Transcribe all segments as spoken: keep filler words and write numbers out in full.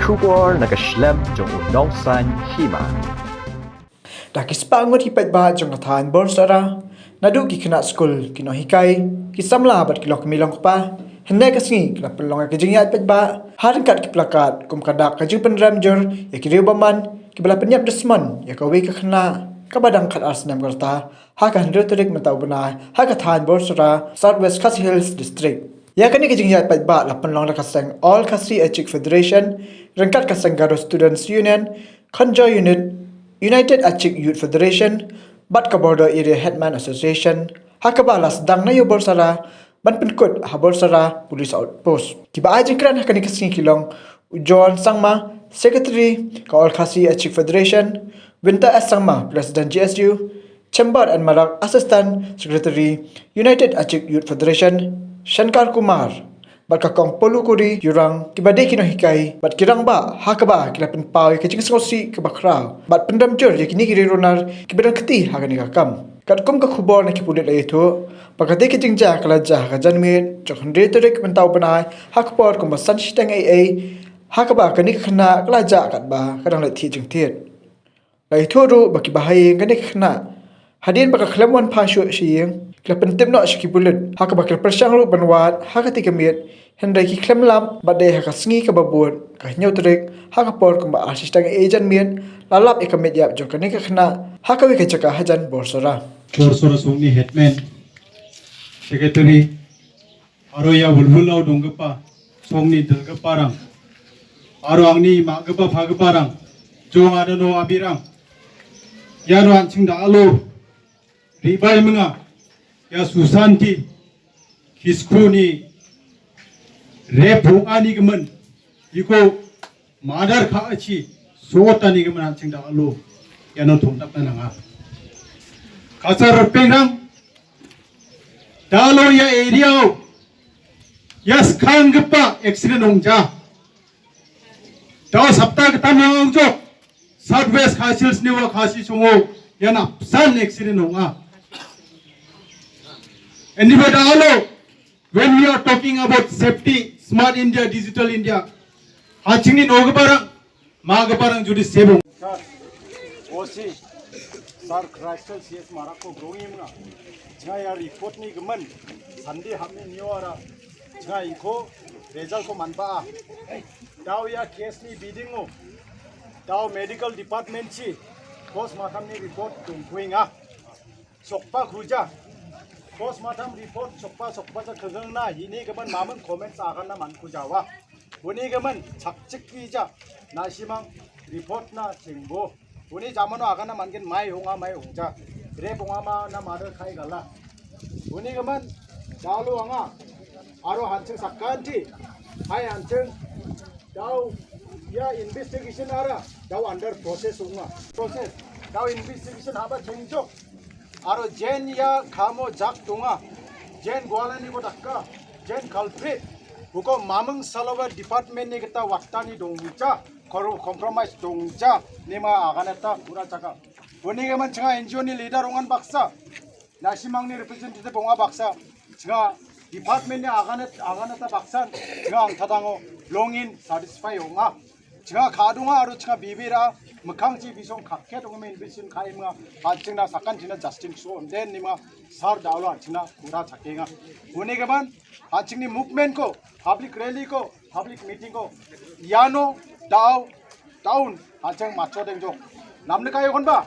Kubor na ka slem jong u nongsan hima. Dak ki spah ngot hi pait ba jong ka than bor sara. Nadu ki khynnah skul ki nonghikai, ki samla bad ki lok milong kpa. Hynne ka sngi ki la pynlong ka jingïaid pait ba. Ha ryngkat ki plakat kum ka dak ka jingpynrem jur ïa ki riewbymman kiba la pynïap dusmon ïa kawei ka khynnah kaba dang khatar snem ka rta ha ka hynriew tarik mynta u bnai ha ka than bor sara, South West Khasi Hills District. Ïa kane ka jingïaid pait ba la pynlong da ka seng All Khasi Achik Federation, ryngkat ka seng Garo Students Union, Khonjo Unit, United Achik Youth Federation, bad ka Border Area Headman Association, ha kaba la sdang na ïa u bor sara ban pynkut ha bor sara police outpost. Kiba ai jingkren ha kane ka sngi ki long u John Sangma, Secretary ka All Khasi Achik Federation, Winter S Sangma, President G S U, Chembar N Marak, Assistant Secretary, United Achik Youth Federation, Shankar Kumar, bad ka kong Polu Kuri Yurang, kiba dei ki nonghikai, bad ki rangbah ha kaba ki la pynpaw ïa ka jingsngewsih kaba khraw, bad pynrem jur ïa kine ki riewrunar kiba dang kti ha kane ka kam. Katkum ka khubor na ki pulit la ïathuh ba ka dei ka jingjia ka la jia ha ka janmiet jong ka hynriew tarik mynta u bnai ha ka por kumba san shiteng ei ei ha kaba kane ka khynnah ka la jah katba ka dang leit thied jingthied. La ïathuh ruh ba kiba haïing kane ka khynnah hadien ba ka khlem wan pha shuh sha ïing ki la pyntip noh sha ki pulit ha kaba ki la pyrshang ruh ban wad ha kata ka miet. Hynrei ki khlem lap bad dei ha ka sngi kaba bud ka hynñiew tarik ha ka por kumba ar shiteng ei janmiet la lap ïa ka met ïap jong kane ka khynnah ha kawei ka jaka hajan Borsora. Borsora songni headman, secretary, aro ia wilwilao donggipa songni dilgiparang, aro angni ma·gipa pagiparang, jong adano abirang, iano an·ching da·alo re·baemenga. Ia Susanti Kiskuni rep ong·ani gimin, iko madar ka·achi sotani gimin an·ching da·alo iano tom·dakna nanga. Kachar ripengrang, da·alo ia area-o ia skanggipa accident ong·ja. Da·o sapta gittam ong·jok. South West Khasi Hills-ni ua Khasi songo ian apsan accident ong·a. Indiba da·alo, when we are talking about safety, smart India, digital India, an·chingni nogiparang, ma·giparang jodi sebong. Sir, O C, Sir Crystal C S Marakko grongimna. Chinga ia report-ni gimin, Sunday hapni nio ara. Chinga iko result-ko manba. Da·o ia case-ni bidingo, da·o medical department-chi postmortem-ni report dongkuenga. Sokpa kuja. Postmortem report sokpa, sokpa ja kegengna, ini gimin maming comments aganna man kujawa. Uni gimin chakchikija. Nasimang report-na chengbo. Uni jamano aganna man·gen, mai ong·a, mai ong·ja. Rep ong·ama na mother kai gala. Uni gimin, da·alo anga. Aro an·ching sakanti. Hai an·ching. Da·o ia investigation ara. Da·o under process ong·a. Process. Da·o investigation haba chengjok. Aro jen ia kamo jak donga. Jen gualaniko daka. Jen culprit. Uko maming saloba department-ni gita waktani dongja. Koro compromise dongja. Nima aganeta pura chaka. Uni gimin chinga N G O-ni leader ong·an baksa. Nasimangni representative ong·a baksa. Chinga department-ni agane, aganeta baksan. Chinga angtadango longin satisfy ong·a. Chinga kadonga aro chinga bibira mikkangchi bisong kakket ong·a, investment ka·enga. An·chingna sakantina justice so onden nima sar da·alo an·chingna pura chakenga. Uni gimin an·chingni movement-ko, public rally-ko, public meeting-ko iano da·o down an·ching matchodengjok. Namni kayo konba?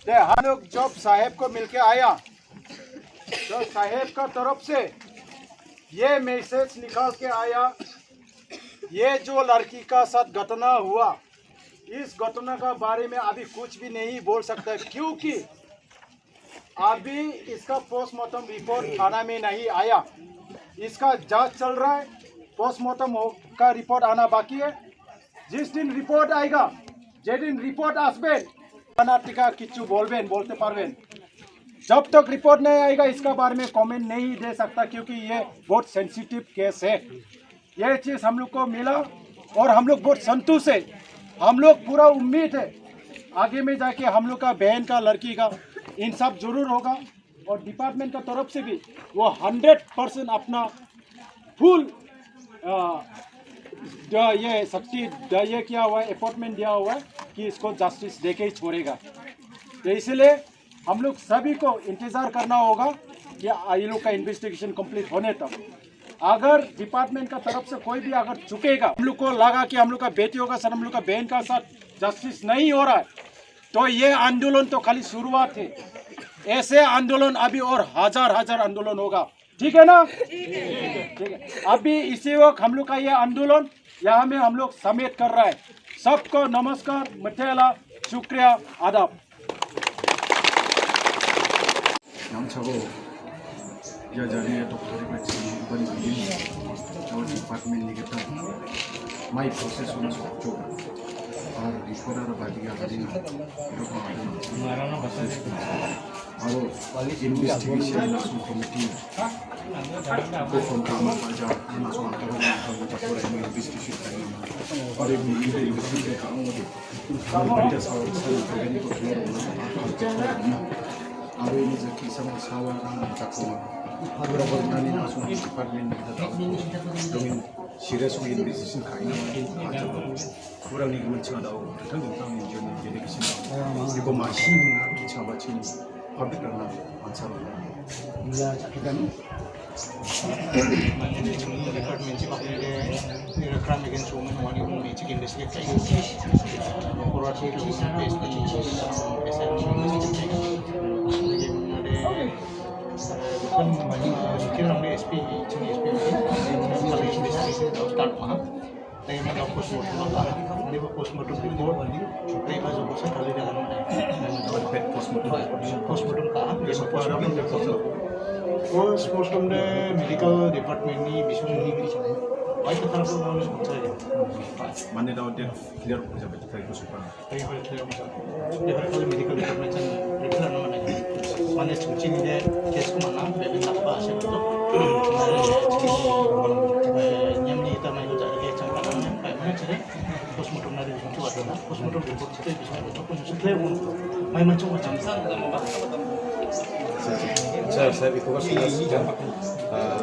De, हम लोग जब साहब को मिलके आया, तो साहब का तरफ से ये मैसेज निकाल के आया, ये जो लड़की का साथ घटना हुआ, इस घटना का बारे में अभी कुछ भी नहीं बोल सकता है, क्योंकि अभी इसका पोस्टमार्टम रिपोर्ट थाना में नहीं आया। इसका जांच चल रहा है। पोस्टमार्टम हो-, का रिपोर्ट आना बाकी है। जिस दिन रिपोर्ट आएगा, যেদিন রিপোর্ট আসবে, থানা থেকে কিছু বলবেন, বলতে পারবেন। जब तक रिपोर्ट नहीं आएगा, इसका बारे में कमेंट नहीं दे सकता, क्योंकि ये बहुत सेंसिटिव केस है। ये चीज़ हम लोग को मिला और हम लोग बहुत संतुष्ट है। हम लोग पूरा उम्मीद है आगे में जाके हम लोग का बहन का, लड़की का इंसाफ जरूर होगा और डिपार्टमेंट का तरफ से भी वो हंड्रेड परसेंट अपना फुल, अ, जो ये शक्ति, जो ये किया हुआ है, अपॉइंटमेंट दिया हुआ है कि इसको जस्टिस देके ही छोड़ेगा। तो इसलिए हम लोग सभी को इंतजार करना होगा कि ये लोग का इन्वेस्टिगेशन कंप्लीट होने तक। अगर डिपार्टमेंट का तरफ से कोई भी अगर चुकेगा, हम लोग को लगा कि हम लोग का बेटियों का साथ, हम लोग का बहन का साथ जस्टिस नहीं हो रहा है, तो ये आंदोलन तो खाली शुरुआत है। ऐसे आंदोलन अभी और हजार हजार आंदोलन होगा। ठीक है ना? ठीक है। अभी इसी वक्त हम लोग का ये आंदोलन यहाँ में हम लोग समेत कर रहा है। सबको नमस्कार, मथेला, शुक्रिया, आदाब। Yang chago, ya jari ya doktor ba chini bani bini, chago department ni gita, mai process una sokcho, ar report ar badi ya badi na, aro investigation na song committee, ko form kama baja, na song antara na song antara investigation kami, aro investigation kami. Aro ini jaki sama sawa na jakonga. Aro nani na song department ni kata dongin serious ong investigation kaina. Kurang ni kemen cina dao tentang tentang ni join delegation. Iko masih na kichaba cini public na answer. Iya, cakitan. Mane de chungni department chi bakni de, de rakram egen chungni wani mo me chi kin de sik kai. Pura chi lo mo pes ni, pes ni mo me chi kai. De mo de, eh, bukan mani, eh, kira nang de S P, chungni S P ni, de mo kali investigation start ma. Tei ma postmortem ka, ni ba postmortem report, tei ma jokosa kali dalam. Postmortem. Postmortem ka, ni ba postmortem report. Postmortem de medical department ni bisung ni giri chai. Bai ka tarap na ni chai. Mane daw de clear ko jabe kai ko supa. Tei hoi tei hoi. Tei hoi kali medical department chan refer na mana. Mane chungching de case ko mana bebe tak ba ase to. Nyam ni ta mai ko jari ke chang kana mai mana chire. Postmortem na de chungchu ada na. Postmortem report chire bisa ko chungchu clear ko. Mai man chung chang sang ka ba. Sir, sir, iko ka sudah sudah. Ah,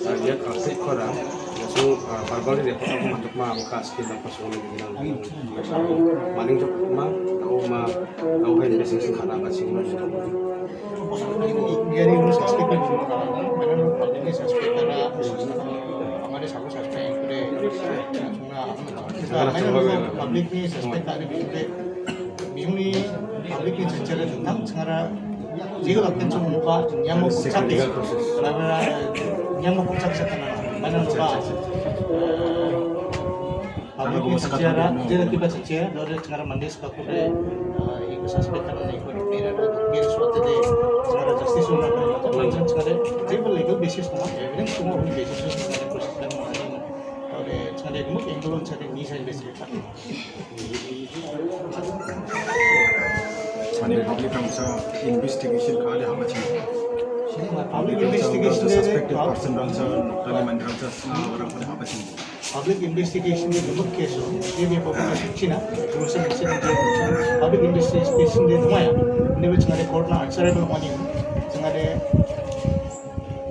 ah, dia kasih korang. So, ah, verbal report aku mantuk ma, aku kasih dan personal. Maning jok ma, tau ma, tau hai investigation kana ba sing ma. Gari ru suspect na jok ma, mana ru public ni suspect na, mana sabu suspect yang kude, mana public ni suspect na kude, bisuni public ni chenchara tentang chengara, jigo lapen chong muka, nyamo kuchak, nyamo kuchak sakana, mana muka, Public ni chenchara, jera tiba chenchara, dore chengara mande sekaku de, ah, iko suspect kana na iko de, pera de, pera suatu de, chengara justice una kana, macam macam chengara de, triple legal basis kuma, evidence kuma, uni basis kuma, chengara proses dan mana, dore chengara de, muk angle chengara de, ni sa investigate kana. Mane public rangsa investigation kali haba chengara. Public investigation de, suspected person rangsa, nokta ni mande rangsa, ah, orang pada haba chengara. Public investigation de gumuk case o, ye ye public china, rusa misi de public investigation de dumaya, ne chingade court na answerable mani, chingade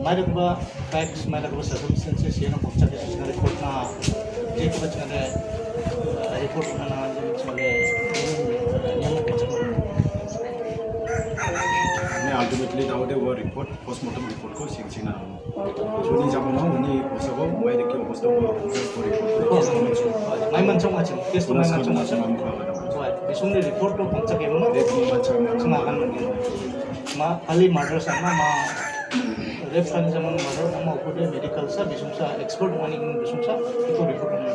mai da ba facts, mai da ba circumstances, ye na pokcha ke chingade court na, ye ko chingade, eh, report na na, chingade, eh, ye na pokcha. Ne ultimately daw de wa report, postmortem report ko sing sing na. Uni jamano, uni osago, mai deki obosta ko, ko report ko. Mai manchong aching, case to mai manchong aching. Bisung ni report to pangchak ebo ma. Report manchak. Chuma kan mani. Ma, kali murder sama, ma, rape kan sama murder, ama uko de medical sa, bisung sa, expert mani, bisung sa, itu report mani.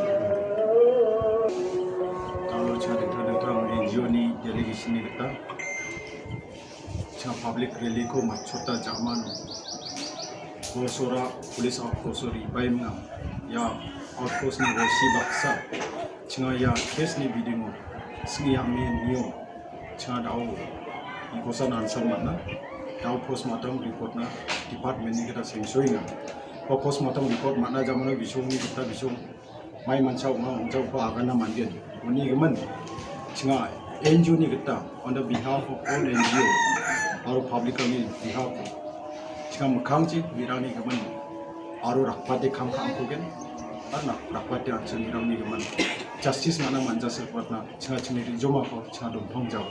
Kalau cara kita, kita N G O ni delegation ni kita, Chang public rally ko machota jamano. Kosora police outpost o ribai mnga. Ya outpost ni rosi baksa. Chang ya case ni bidingo. Sngi ya me nio. Chang dao. Ikosa nansam mana. Dao postmortem report na department ni kita sengsoinga. Ko postmortem report mana jamano bisong ni kita bisong. Mai mancha ong·a, ong·jaoba agana manden. Uni gimin, chinga N G O ni gita, on the behalf of all N G O, aro public ni behalf, chinga mikkangchi mirangni gimin, aro rakbate kam ka·angkogen. Arna, dakbate an·ching nirangni gimin. Justice man·a manja silpatna, chinga chingni rijomako, chinga dongpang jao.